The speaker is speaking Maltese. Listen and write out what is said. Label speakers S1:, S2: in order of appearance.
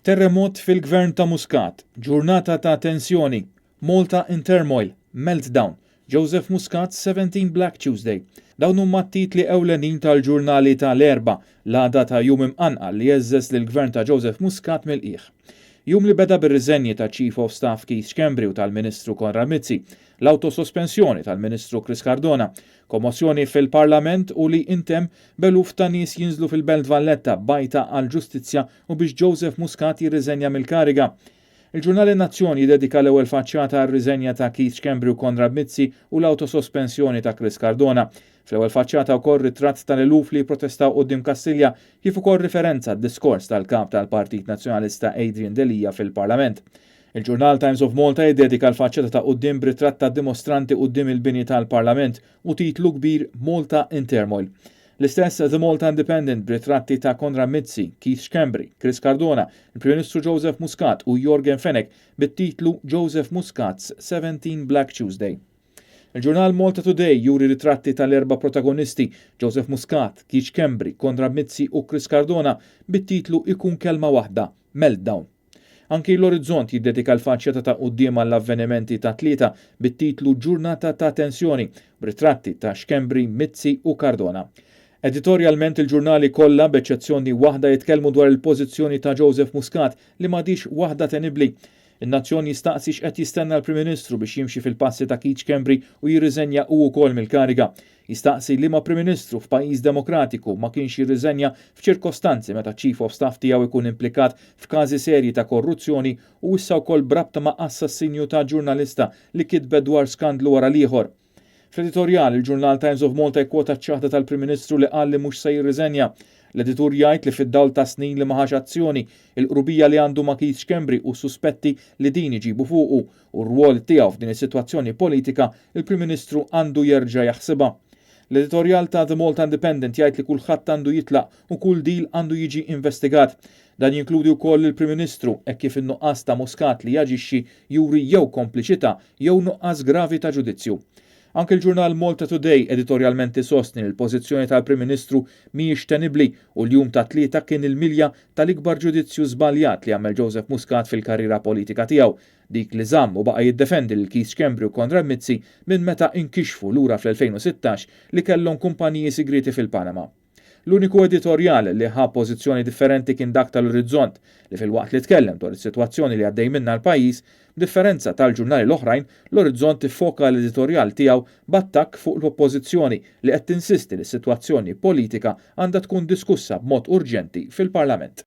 S1: Terremot fil-Gvern ta' Muscat, ġurnata ta' tensjoni, Malta in turmoil, meltdown, Joseph Muscat 17 Black Tuesday. Dawn huma t-titli ewlenin tal-ġurnali tal-Erbgħa, l-għada ta' jum imqanqal li heżżeż lill-Gvern ta' Joseph Muscat mill-qiegħ. Jum li beda bir-riżenji ta' Chief of Staff Keith Schembri u tal-Ministru Konrad Mizzi, l-awtosospensjoni tal-Ministru Chris Cardona, kommossjoni fil-Parlament u li intemm b'eluf ta' nies jinżlu fil-Belt Valletta b'għajta għall-ġustizzja u biex Joseph Muscat jirriżenja mill-kariga. Il-ġurnal In-Nazzjon jiddedika l-ewwel faċċata għar-riżenja ta' Keith Schembri u Konrad Mizzi u l-awtosospensjoni ta' Chris Cardona. Fl-ewwel faċċata wkoll ritratt tal-eluf li jipprotestaw quddiem Kastilja kif ukoll riferenza għad-diskors tal-Kap tal-Partit Nazzjonalista Adrian Delia fil-Parlament. Il-ġurnal Times of Malta jiddedika l-faċċata ta' quddiem b'ritratt ta' dimostranti quddiem il-bini tal-Parlament u titlu kbir Malta in Turmoil. L-istess The Malta Independent b'ritratti ta' Konrad Mizzi, Keith Schembri, Chris Cardona, il-Prim Ministru Joseph Muscat u Yorgen Fenech bit-titlu Joseph Muscat's 17 Black Tuesday. Il-ġurnal Malta Today juri ritratti tal-erba' protagonisti Joseph Muscat, Keith Schembri, Konrad Mizzi u Chris Cardona bit-titlu Ikun kelma waħda, Meltdown. Anki l-Orizzont jiddedika l-faċċata ta' quddiem għall-avvenimenti tat-Tlieta bit-titlu Ġurnata ta' tensjoni b'ritratti ta' Schembri, Mizzi u Cardona. Editorjalment il-ġurnali kollha b'eċċezzjoni waħda jitkellmu dwar il-pożizzjoni ta' Joseph Muscat li m'għadhiex waħda tenibbli. In-Nazzjon jistaqsi x'qed jistenna l-Prim Ministru biex jimxi fil-passi ta' Keith Schembri u jirriżenja hu wkoll mill-kariga. Jistaqsi liema Prim Ministru f'pajjiż demokratiku ma kienx jirriżenja f'ċirkostanzi meta ċ-Chief of Staff tiegħu jkun implikat f'każi serji ta' korruzzjoni u issa wkoll b'rabta ma' assassinju ta' ġurnalista li kitbet dwar skandlu wara l-ieħor. Fl-editorjal, il-ġurnal Times of Malta jkwota ċ-ċaħda tal-Prim Ministru li qal li mhux se jirriżenja. L-editur jgħid li fid-dawl ta' snin li ma ħax azzjoni, il-qrubija li għandu ma' Keith Schembri u suspetti li din iġibu fuqu u r-rwol tiegħu f'din is-sitwazzjoni politika, il-Prim Ministru għandu jerġa' jaħsibha. L-editorjal ta' The Malta Independent jgħid li kulħadd għandu jitlaq u kull deal għandu jiġi investigat. Dan jinkludi wkoll il-Prim Ministru hekk kif in-nuqqas ta' Muscat li jaġixxi juri jew kompliċità jew nuqqas gravi ta' ġudizzju. Anke l-ġurnal Malta Today editorjalment isostni li l-pożizzjoni tal-Prim Ministru mhijiex tenibbli u l-jum tat-Tlieta kien il-milja tal-ikbar ġudizzju żbaljat li għamel Joseph Muscat fil-karriera politika tiegħu, dik li żamm u baqa' jiddefendi lil Keith Schembri u Konrad Mizzi minn meta inkixfu lura fl-2016 li kellhom kumpaniji sigrieti fil-Panama. L-uniku editorjal li ħa pożizzjoni differenti kien dak tal-Orizzont li filwaqt li tkellem dwar is-sitwazzjoni li għaddej minnha l-pajjiż, b'differenza tal-ġurnali l-oħrajn, l-Orizzont iffoka l-editorjal tiegħu b'attakk fuq l-oppożizzjoni li qed tinsisti li s-sitwazzjoni politika għandha tkun diskussa b'mod urġenti fil-Parlament.